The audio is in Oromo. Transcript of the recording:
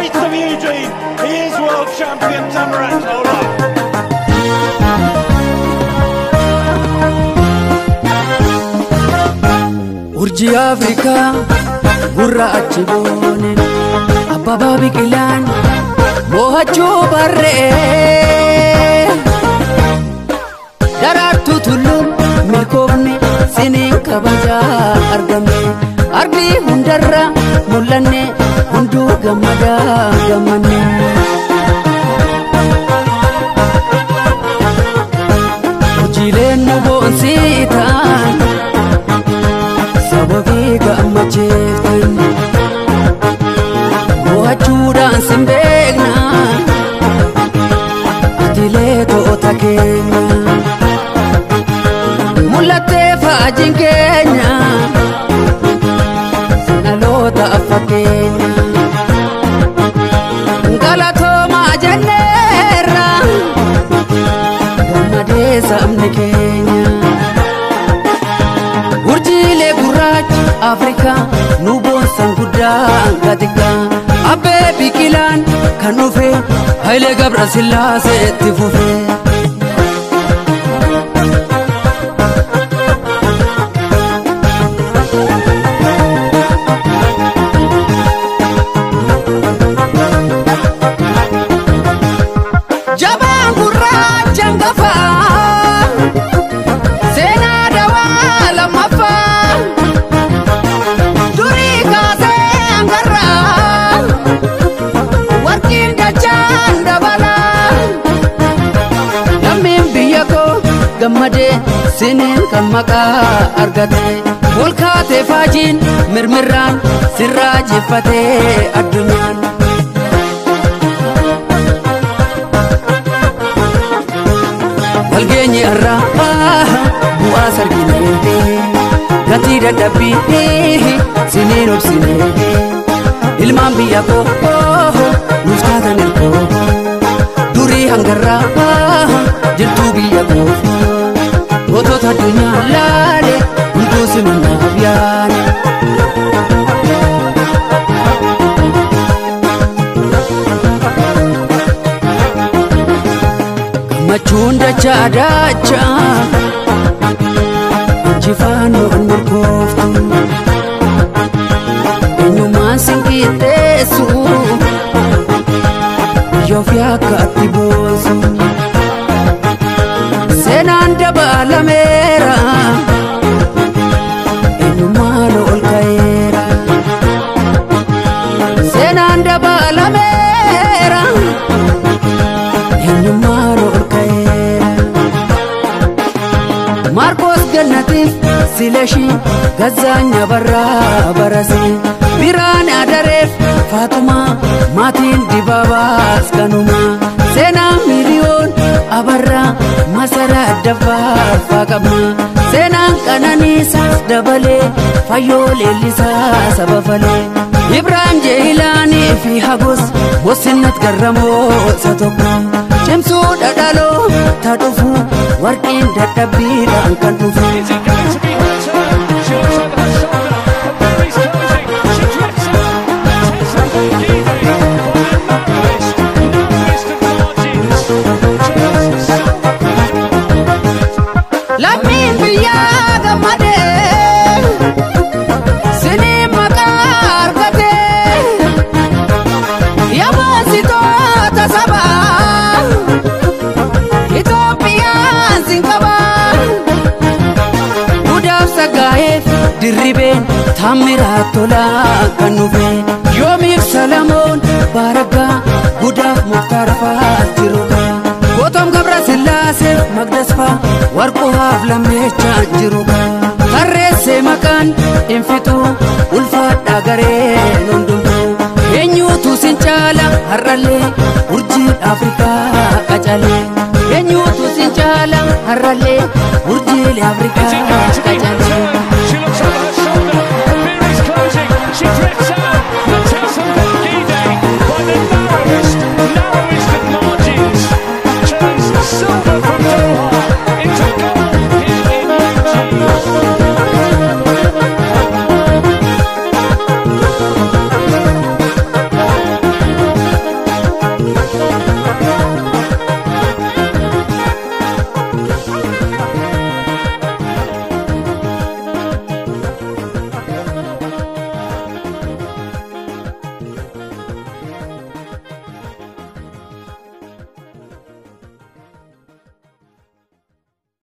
streets of Eugene. He is world champion Tamirat Tola. Urjii Afrikaa gurraachi boone Abbabaa Biqilaan mo'achuu barree Daraartuu Tulluun milkoofne siniin kabajaa argamne Ardii hundarra mul'anne hunduu gammadaa gammanne. Hojiileen nu boonsitan sababii gammachiiftan mo'achuudhaan sin beekna atileetota keenya mul'attee faajiin keenya dhaloota fakkeenya galatoomaa jenneerra gammadee sabni keenya. Urjiilee gurraacha Afrikaa nu boonsan guddaa gatikkaa Abbee Biqilaan kan dhufe Hayilee Gabrasillaaseetti fufe. Jabaan gurraacha hangafaa seenaa dawaa lammaffaa durii kaasee hangarraa warqiin dachaan dabalaa lammiin biyya koo gammadee siniin kan maqaa argate olkaatee faajiin mirmirraan sirraa jiffatee addunyaan. Walgeenyi irraa bu'aa sarginee gatii dadhabbii siniin obsinee ilmaan biyya koo nuuf taatan ergoo durii hangarraa jirtuu biyya koo gootota addunyaa laale hunduu simannaaf yaane. Gammachuun dachaa dachaa injifannoon mirkooftu eenyummaan sin qixxeessu biyya ofii akka atti boonsu seenaan dabalameera eenyummaan ol ka'eera seenaan dabalameera eenyummaan ol ka'eera. Maarkos Gannatiif Silashii Gazzaanya barraa barasee Biraan Adareef Faatumaa maatiin Dibaabaas kanumaa seenaa Miliyoon Abarraa Masaraa Daffaa qabna seenaan Qananiisaas dabalee Fayyoo Leellisaa saba falee Ibraahim Jeeyilaanii fi Hagos Wosinnat Garramoo isa tokko cimsuu dhadhaloo ta dhufu warqiin dadhabbiidhaan kan dhufu. Is it going to be her turn? She looks over her shoulder. The berry's closing. She drifts out. Tesla Gide for Anne Narrowest, narrowest of margins. Just silver. Lammiin biyyaa gammadee siniin maqaa argatee yaboonsitoota sabaa Itoophiyaan sin qabaa Gudaaf sagaa'eef dirribeen Taammiraat Tolaa kan dhufe Yoomiif Salamoon Baaraggaa Gudaaf Muktaar fa'aas jirugaa Gootoom Gabrasillaaseef Magdas fa'a Warquu haaf lammeechaan jirugaa Tarreessee maqaan hin fixu ulfaadhaa gareen hundumtuu Eenyuutu sin caala har'allee urjiin Afrikaa qacalee Eenyuutu sin caala har'allee urjiin Afrikaa Is it going to be her qacalee. turn?